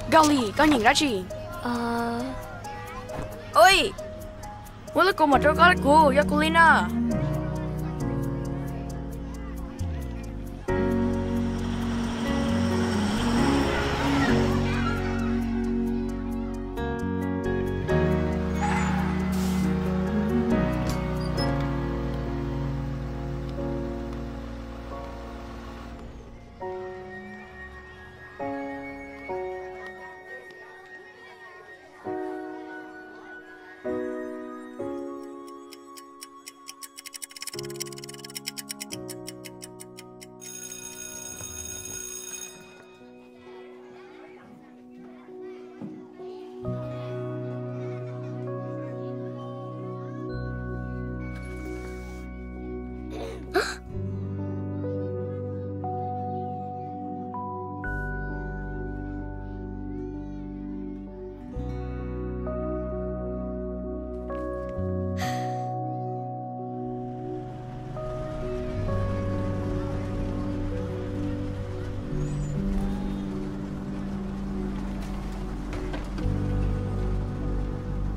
Nkaus li, koj nyeem dab tsi? Ua li, muaj lub kua muag rau koj li kuv, yog kuv li na.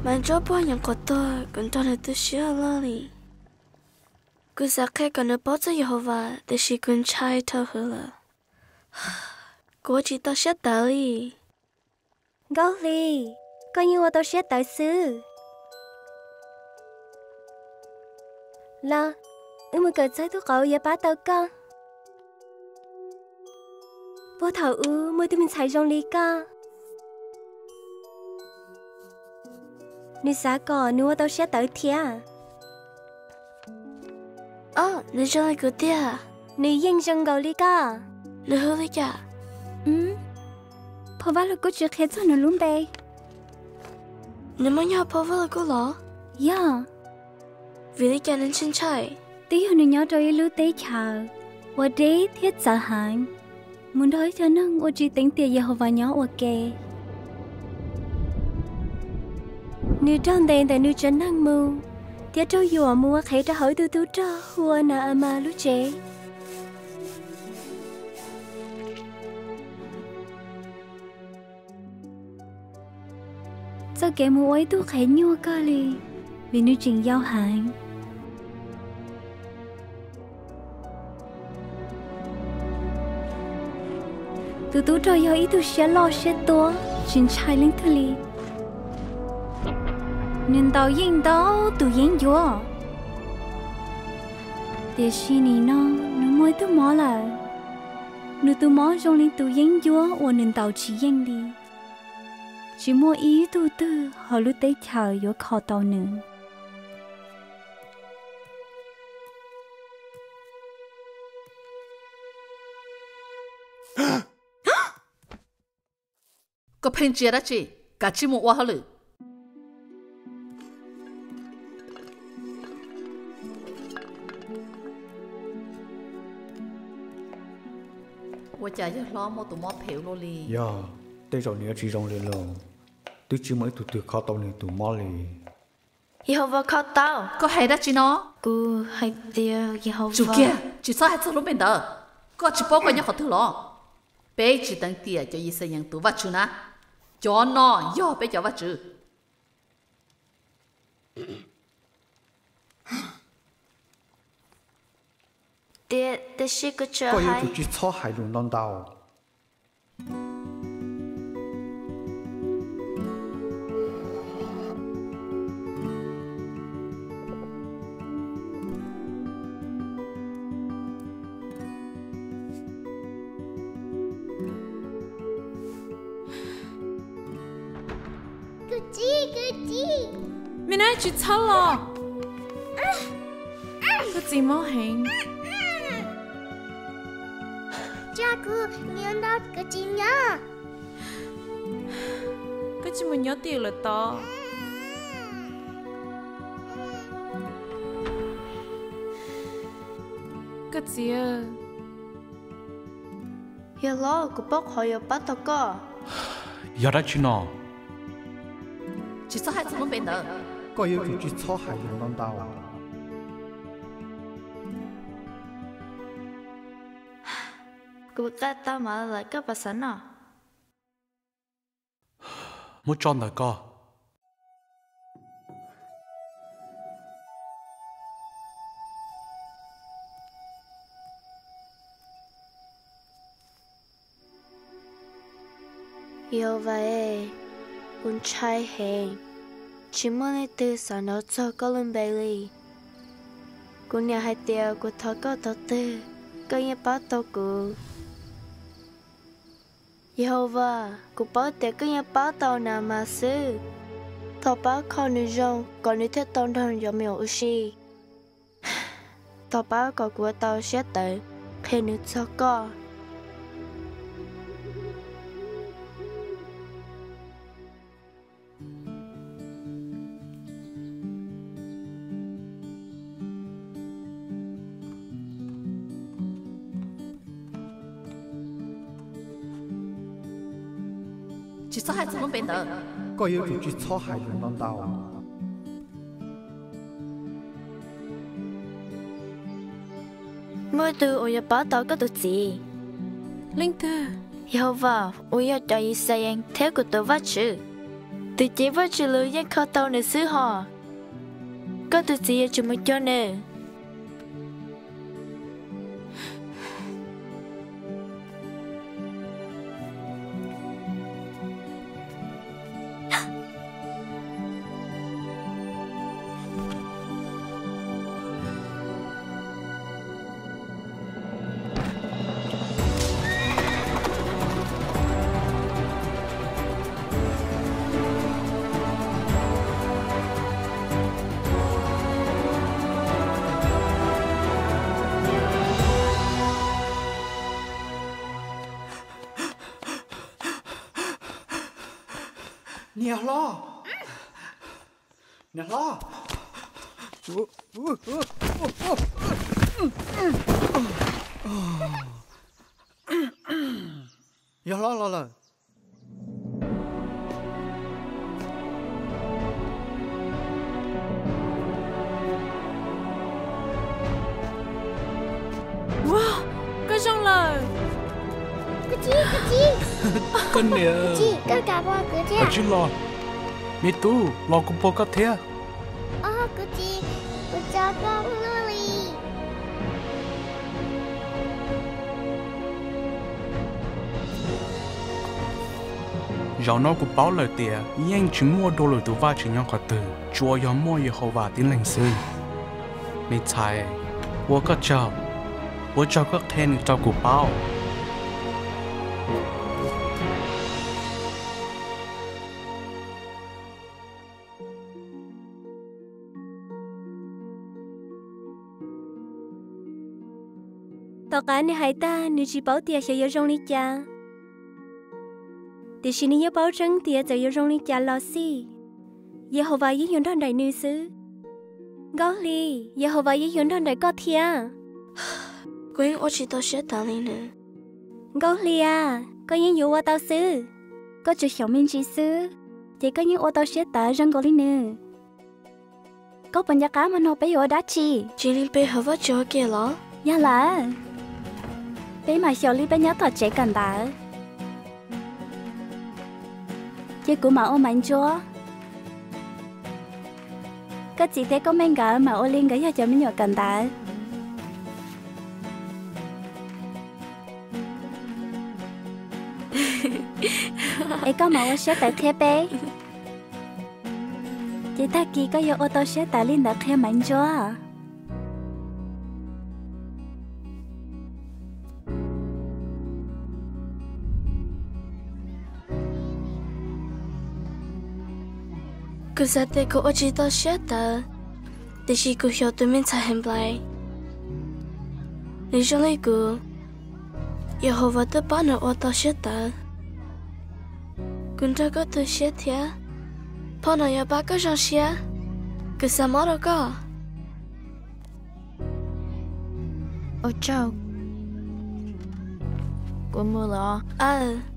Mas ntsuab puag nyob qhov tuag, kuv nrog nws tu siab loj li. Kuv xav qhia kom nws paub txog Yehauvas, tiam sis kuv ntshai dhau hwv lawm. Kuv ua tsis tau siab tawv li. Nkauj Hli, koj yeej ua tau siab tawv xwb. Los, wb mus kawm txog tug qauv yuav pab tau koj. Puag thaum ub muaj tug me ntxhais zoo li koj, nws xav kom nws ua tau siab tawv thiab. Ob, nws zoo li kuv tiag. Nws yeej zoo nkaus li koj. Nws hu li cas? Phau Vaj Lug Kub tsis qhia txog nws lub npe. Nws muaj nyob hauv phau Vaj Lug Kub los? Yog. Vim li cas nws ntshai ntshai? Twb yog nws nyob rau ib lub teb chaws uas deb thiab txawv heev, mus nrog ib co neeg uas tsis teev tiam Yehauvas nyob ua ke. Nws raug ntes ntawm nws tsev neeg mus, thiab raug yuam mus ua qhev rau hauv ib tug tub rog hu ua Na-a mas lub tsev. Txoj kev mus ua ib tug qhev nyuaj kawg li, vim nws tseem yau heev. Tus tub rog yog ib tug siab loj siab tuab, tsis ntshai leej twg li. Nws ntaus yeej ntau tus yeeb ncuab. Tiam sis nim no nws muaj ib tug mob lawm. Nws tus mob zoo li tus yeeb ncuab uas nws ntaus tsis yeej li. Tsis muaj ib tug twg hauv lub teb chaws yuav kho tau nws. Koj pheej ntsia dab tsi? Kav tsij mus ua hauj lwm. Ua cas yawg hlob muaj tus mob phem ua luaj li? Yog, tej zaum nws yuav tsis zoo li lawm. Twb tsis muaj ib tug twg kho tau nws tus mob li. Yehauvas kho tau. Koj hais dab tsi no? Kuv hais tias Yehauvas. Tsum kiag, tsis txhob hais txog lub npe ntawd. Koj tsis paub koj nyob qhov twg los? Peb tsis teev tiam cov Yixalayees tus Vajtswv na. Cov no yog peb cov vaj tswv. Tiam sis kuv tsuas... Koj yuav tsum tsis txhob hais lus ntau ntau. Me nab tsis txhob los. Koj txiv mob heev. Koj tsis mus nyob twj ywm lawm tod. Koj txiv, yog los kuv paub qhov yuav pab tau koj. Yog dab tsi no? Tsis txhob hais txog lub npe ntawd. Koj yuav tsum tsis txhob hais lus ntau ntau. Kuv qab tau mas lawm, koj puas xav noj? muab tso ntawm ko. Yehauva, kuv ntshai heev, tsis muaj leej twg xav hnov txog koj lub npe li. Kuv niam hais tias kuv thov koj thaum twg, koj yeej pab tau kuv. Yehauva, kuv paub tias koj yeej pab tau Naamas xwb. Thov pab kho nws zoo kom nws thiaj tau nrog cov me nyuam ua si. Thov pab kom kuv ua tau siab tawv qhia nws txog koj. Tsis txhob hais txog lub npe ntawd. Koj yuav tsum tsis txhob hais lus ntau ntau. Muaj ib tug uas yuav pab tau koj tus txiv. Leej twg? Yehauva uas yog cov Yixalayees thiab kuv tus Vajtswv. Tus cev Vajtswv lus yeej kho tau nws xwb hos. Koj tus txiv yuav tsum mus cuag nws. Niam hlob, niam hlob, yawg hlob los lawm. Ua, koj zoo lawm. Koj niam, koj tsis los. Me tub, los kuv puag koj thiab. Zaum no kuv paub lawm tias yeej tsis muaj dua lwm tus vaj tsis nyob qhov twg, tsuas yog muaj Yehauvas tib leeg xwb. Me ntxhais, ua koj tsaug, ua tsaug koj qhia nws rau kuv paub. Tom qab nws hais tag, nws tsis paub tias xyov yuav zoo li cas. Tiam sis nws yeej paub tseeb tias txawm yuav zoo li cas los xij, Yehauvas yeej yuav nrog nraim nws xwb. Nkauj Hli, Yehauvas yeej yuav nrog nraim koj thiab. Kuv yeej ua tsis tau siab tawv li nws. Nkauj Hli a, koj yeej yuav ua tau xwb. Koj tsuas xyaum me ntsis xwb, ces koj yeej ua tau siab tawv zoo nkaus li nws. Koj puas nco qab hmo no peb yuav ua dab tsi? Tsis li peb hawm Vajtswv ua ke los? Yog lawm, peb mam xyaum li peb nyob tom tsev kawm ntawv, ces kuv mam ua Maiv Ntsuab. Koj txiv thiab koj me nkawd mam ua li nkawd yog cov me nyuam kawm ntawv. Es koj mam ua siab tawv qhia peb. Ces tag kis koj yuav ua tau siab tawv li ntawd qhia Maiv Ntsuab. Kuv xav tias kuv ua tsis tau siab tawv, tiam sis kuv xyaum tus me ntxhais Henplais, nws zoo li kuv, Yehauvas twb pab nws ua tau siab tawv. Kuv nrog koj tu siab thiab, phau no yuav pab koj zoo siab. Kuv xav mob rau koj. Ua tsaug, kuv mus los. Aw.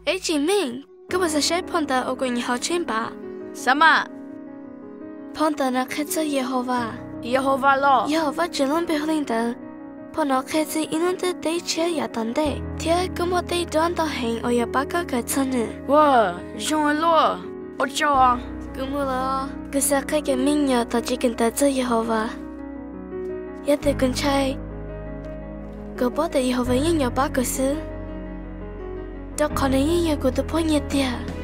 Eb, Tsim Meej, koj puas xav saib phau ntawv uas kuv nyeem hauv tsheej npam? Xav mas. Phau ntawv no qhia txog Yehauvas. Yehauvas los? Yog Vajtswv lub npe hu li ntawd. Phau no qhia txog ib lub ntiaj teb tshiab yav tom ntej, thiab kuj muaj tej duab ntau heev uas yuav pab koj kawm txog nws. Ua, zoo ua luaj. Ua tsaug. Kuv mus lawm. Kuv xav qhia kev me nyuam tom tsev kawm ntawv txog Yehauvas. Yog tias kuv ntshai, kuv paub tias Yehauvas yeej yuav pab kuv xwb, rau qhov nws yeej yog kuv tus poj niam tiag.